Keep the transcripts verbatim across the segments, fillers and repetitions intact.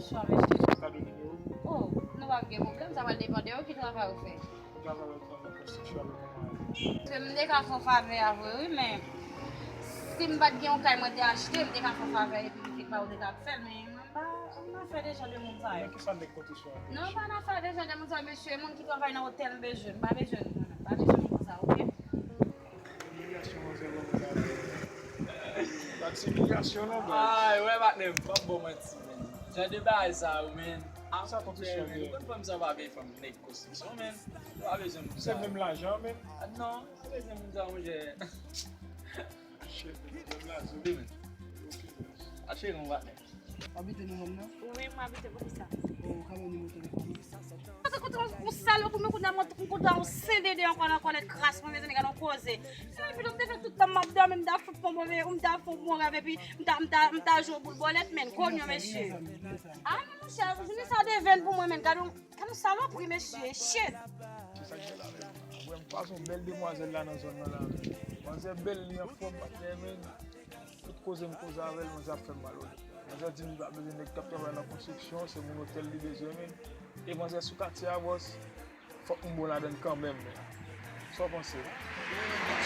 Bonswa, mesye. Kado nimewo? Oh, nou p ap gen pwoblèm, sa pral depann de ou ki travay ou fè. Travay ou travay konstriksyon avèk mwen. Ke m te ka fè w favè a vre, wi, men si m pa t gen yon kay mwen te achte, m te ka fè w favè epi m te ba ou te ka fè l, men mwen pa, m pa nan afè de jan de moun sa yo. Men kisa nèg konstriksyon an? Non, m pa nan afè de jan de moun sa yo, mesye, moun ki travay nan otèl m bezwen, m pa bezwen nou, m pa bezwen moun sa, oke? Imilyasyon manzè ban mwen la. Sa ti imilyasyon non, baz. Ay, wè, patnè m, m ap ba w manti, men. Jan de bagay sa yo, men. Sa konstriksyon, men. Ou konn fanm sa pa vle fanm nèg konstriksyon, men. Ou pa bezwen moun sa. Se menm lajan, men. Ah, non, ou pa bezwen moun sa, monchè. Shit, men, menm lajan. Wi, men. Ok, baz. A cheri, yon patnè. W abite nan zòn nan? Wi, mwen abite, poukisa? Bon, ou ka ban m nimewo telefòn ou? Mwen te kontan yon salopri, mwen kontan mwen, mwen kontan yon C D D ankò nan kòlèt kras mwen, mezanmi, gade yon koze. Epi m te fè tout tan m ap dòmi, m ta fout fè yon move, m ta fè yon bon rèv, epi m ta, m ta, m ta jwe boul bòlèt, men, konyo, mesye. Ah, men monchè, jounen sa devèn pou mwen, men, gade yon, gade yon salopri, mesye, shit. Se sa k bèl avè l. Ou wè m pase yon bèl demwazèl la nan zòn nan la, men. Manzè bèl, li anfòm, patnè, men. Tout koze m koze avè l, manzè ap fè m mal, wi. Manzè di m li pa bezwen nèg k ap travay nan konstriksyon, se moun otèl li bezwen, men. E manzè sou katye a, bòs, fòk m bon ladann kanmenm, men. Sa w panse?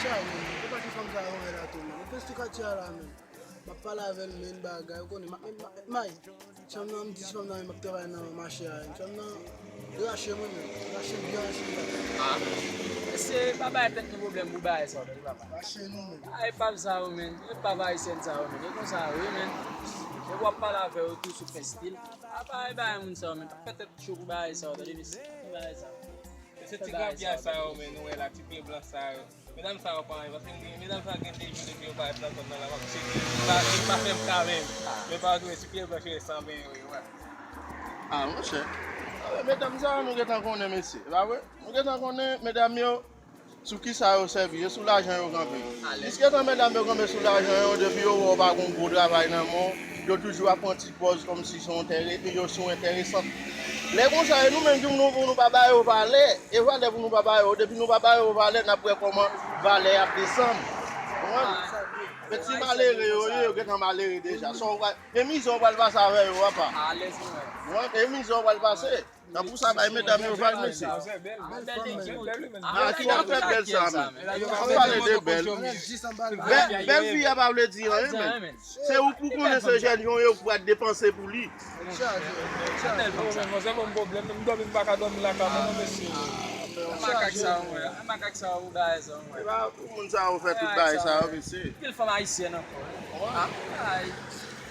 Sa, men, se pa ti fanm sa yo, men, la tou, men. Ou plis sou katye a la, men. M ap pale avè l, men, bagay, ou konnen, m ap met, m ap met may. Ti fanm nan, m di ti fanm nan, men, m ap travay nan mache a, ti fanm nan, li rache mwen, men. Li rache m, byen rache m, papa. Ah, mesye, pa bay tèt nou pwoblèm pou bagay sa, tande, papa. Rache nou, men. Ay, pa sa, wi, men. E pa ayisyèn sa, wi, men. E konsa, wi, men. E w ap pale avè yo tou sou fè stil. A pa bay moun sa, men. Pa fè tèt cho pou bagay sa, tande, mesye. Pou bagay sa. Se ti grapyay sa yo, men, nou wè la, ti pye blan sa yo. Medam sa yo pa anyen, paske m gen, medam sa gen de jou depi yo parèt nan zòn nan la, m ap tcheke. Yo pa, yo pa fè m ka menm. Men pa retounen ti pye blan chire san benyen yo, yo pa. Ah, monchè. Ah, men medam sa yo, nou gentan konnen, mesye. E pa vre? Nou gentan konnen, medam yo, sou kisa yo sèvi, e sou lajan yo kanpe. Jiskatan medam yo kanpe sou lajan yo, depi yo wè w pa gen yon gwo travay nan men w, yo toujou ap pran ti pòz kòmsi se yon enterè, yo se yon enteresan. Lè konsa, e nou menm ki nou, pou nou pa ba yo valè, e valè pou nou pa ba yo, depi nou pa ba yo valè, n ap wè kòman valè ap desann. Konprann? Men ti malere yo ye, yo gentan malere deja. Sa w pral, e mizè w pral pase avè yo, apa. Konprann? E mizè w pral pase. Nan pou sa bay medam yo vag, mesye. Ah, ki afè bèl sa, men. Ou pale de bèl. Bèl, bèl fi a pa vle di anyen, men. Se ou pou konnen se jèn jan yo pou al depanse pou li. Manzè ban m pwoblèm, m dòmi, m pa ka dòmi lakay mwen non, mesye. Makak sa yo, mwen. Makak sa yo, bagay sa yo, mwen. E pa pou moun sa yo fè tout bagay sa yo, mesye. Pil fanm ayisyèn ankò. Ah, ay.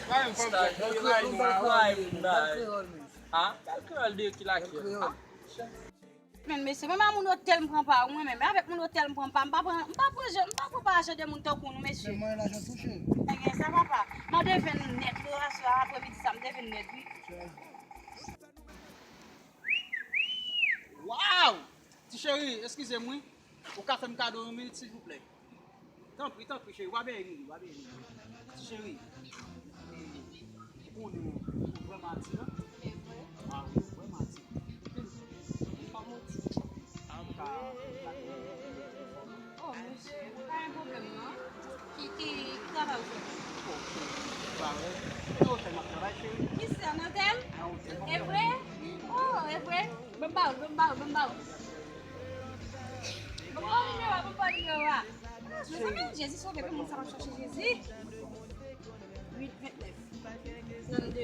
Pa menm fanm blan, yo rayi nou. Rayi moun, bagay. Ah, bèl kreyòl de ki lakay. Ah. Men mesye, menm a moun otèl m pran pa, mwen menm, avèk moun otèl m pran pa, m pa pran, m pa pran jan, m pa pran pa jan de moun tankou nou, mesye. Men mwen lajan touche. Ebyen, sa papa, mwen devèn nèt, wi, aswè aprèmidi sa, m devèn nèt, wi. Waw! Ti cheri, eskize m, wi. Ou ka fè m kado yon minit, silvouplè? Tanpri, tanpri, cheri, w a benyen ri, w a benyen ri. Ti cheri, ou konnen ou vrèman atiran. E vre? A wi, ou vrèman atiran. Ou pa manti. Ou ka, ou ka fè yon ti fòm. Oh, mesye, pa gen pwoblèm, non. Ki, ki, ki travay ou fè? Ok, pa vre. Nan otèl m ap travay, cheri. Misye, nan otèl? Nan otèl m ap travay. E vre? Oh, e vre? Ban m ba ou, ban m ba ou, ban m ba ou. Ban m ba ou nimewo a, ban m ba ou nimewo a. Mezanmi, Jezi sove, pou moun sa pa chache Jezi. Uit vennèf. Trannde.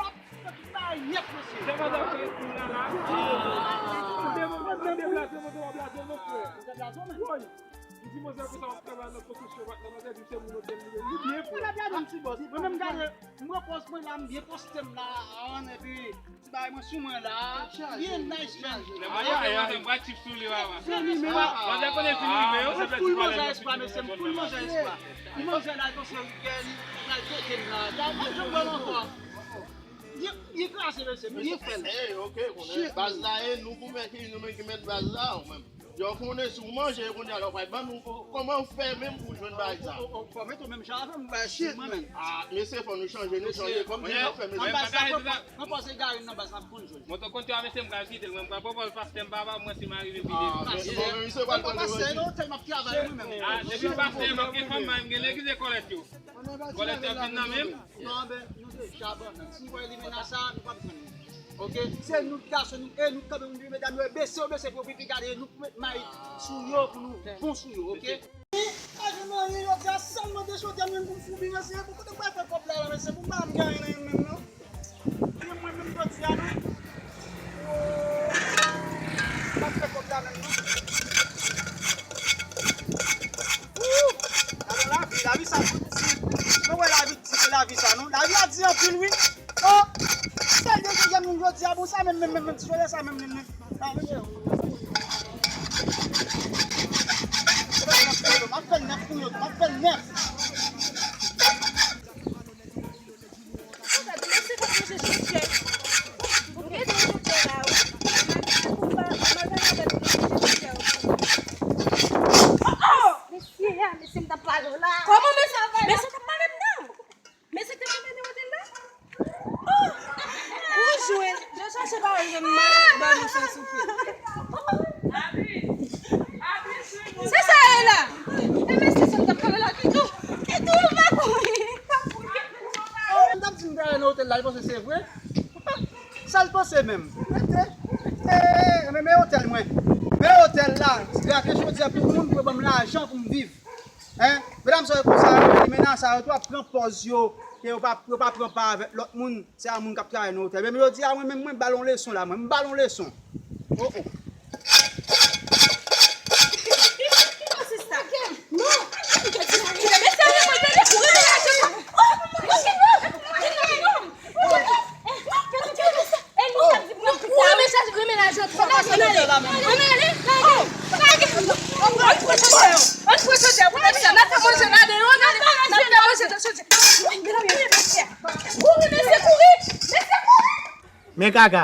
chòp, nan tout bagay nèt, mesye. Se madanm ki ret pou la la. Mwen deplase, mwen deplase, mwen frè. Ou deplase, men. Woy. M di manzè konsa w ap travay nan konstriksyon, patnè, manzè di se moun otèl li ye, li byen fre. Mwen ap gade yon ti bòs, mwen menm gade, m repòz mwen la, m byen poste m la, an, epi ti bagay mwen sou mwen la, byen nice, man. Lè mwen rive, manzè, m pral chip sou li, wa, wa. Manzè konnen si li rive, yo, se fè ti pale. Manzè espwa, mesye, m full manzè espwa. Li manzè la, li panse li, li pral teke m la. Gade, mwen jwenn mwen ankò. Li, li kraze, mesye, m byen fè l. Ey, ok, konnen baz la, e nou pou mèt ki, nou menm ki mèt baz la, ou menm. Yo konnen si w manje, kounye a, yo pral ban nou ko-, kòman w fè menm pou w jwenn bagay sa? O, o, o, fò mete w menm jan avè m, ba, shit, mwen menm. Ah, mesye, fò nou chanje, nou chanje. Kòm di nou fè, mesye. An baz la, pran, pran pòz egare nan baz la pou nou jwenn. Mwen te konn di a mesye m pral kite l, mwen m pral pran pòz pastè m, papa, mwen si m arive pile. Ah, men, bon, men, misye pral pran pastè, non, tèlman ap travay mwen menm. Ah, depi pastè, m ap gen fanm, m gen legliz e kòlèt yo. Kòlèt yo ap vin nan men m. Non, ben, nou deja ban nan. Si w wè limena sa, nou p ap jwenn li. Ok? Se nou ki gason, nou, e nou kanpe, nou di medam yo, bese yo, bese pou yo pipi, gade, nou pou met may sou yo, pou nou bon sou yo, ok? Ave mari, jodi a, sa m mande jodi a, mwen pou m foubi nan se, pou kote m pral fè kòb la, la, mesye, pou m pa m gen anyen nan men m, non. Se mwen menm jodi a, non. M ap fè kòb la menm, non. Ooh! Gade lavi, lavi sa di. Mwen wè lavi di ke lavi sa, non. Lavi a di anpil, wi. Oh! Sèl de dezèm moun jodi a, bon, sa menm, menm, menm, menm, ti jwèt sa menm, menm, menm. Sa menm, menm. M ap fè nèf pou yo, m ap fè nèf. Mesye, fòk nou chèche chèch. Ou gen de chèche la, wi. Oh, oh! Mesye, a, mesye, m t ap pale w la. Kòman mesye ap pale? Mesye t ap pale m nan. Mesye te mennen otèl la? Oh! Ou jwenn. Yo chache pawòl, yo mal ban nou sa, souple. Se sa ye la. E mesye, sa m t ap pale la, ki tou, ki tou, pa kouri. Oh, m t ap di m ta ale nan otèl la, li panse se vre. Sa l panse menm? Rete. Eh, men, men otèl mwen. Men otèl la. Gade jodi a pou moun pou ban m lajan pou m viv. Hein? Medam sa yo konsa, yo, limena sa yo tou ap pran pòz yo, ke yo pa, yo pa pran pa avèk lòt moun, se a moun k ap travay nan otèl. Men jodi a, mwen menm, mwen ba l yon leson la, mwen, m ba l yon leson. Oh, oh. Ki sista? Non. Mesye, mwen tande kouri nan lajan. Oh, non, non, non. E nou t ap di pou nou kite. Ou renmen sa, renmen lajan twò. Ann ale. Ann ale. Ann ale. Ann pran chanje. Ann pran chanje. Pou n al fè manje la deyò. Ann ale. N ap fè manje nan chanje. Kouri, mesye, kouri. Mesye, kouri. Men Gaga,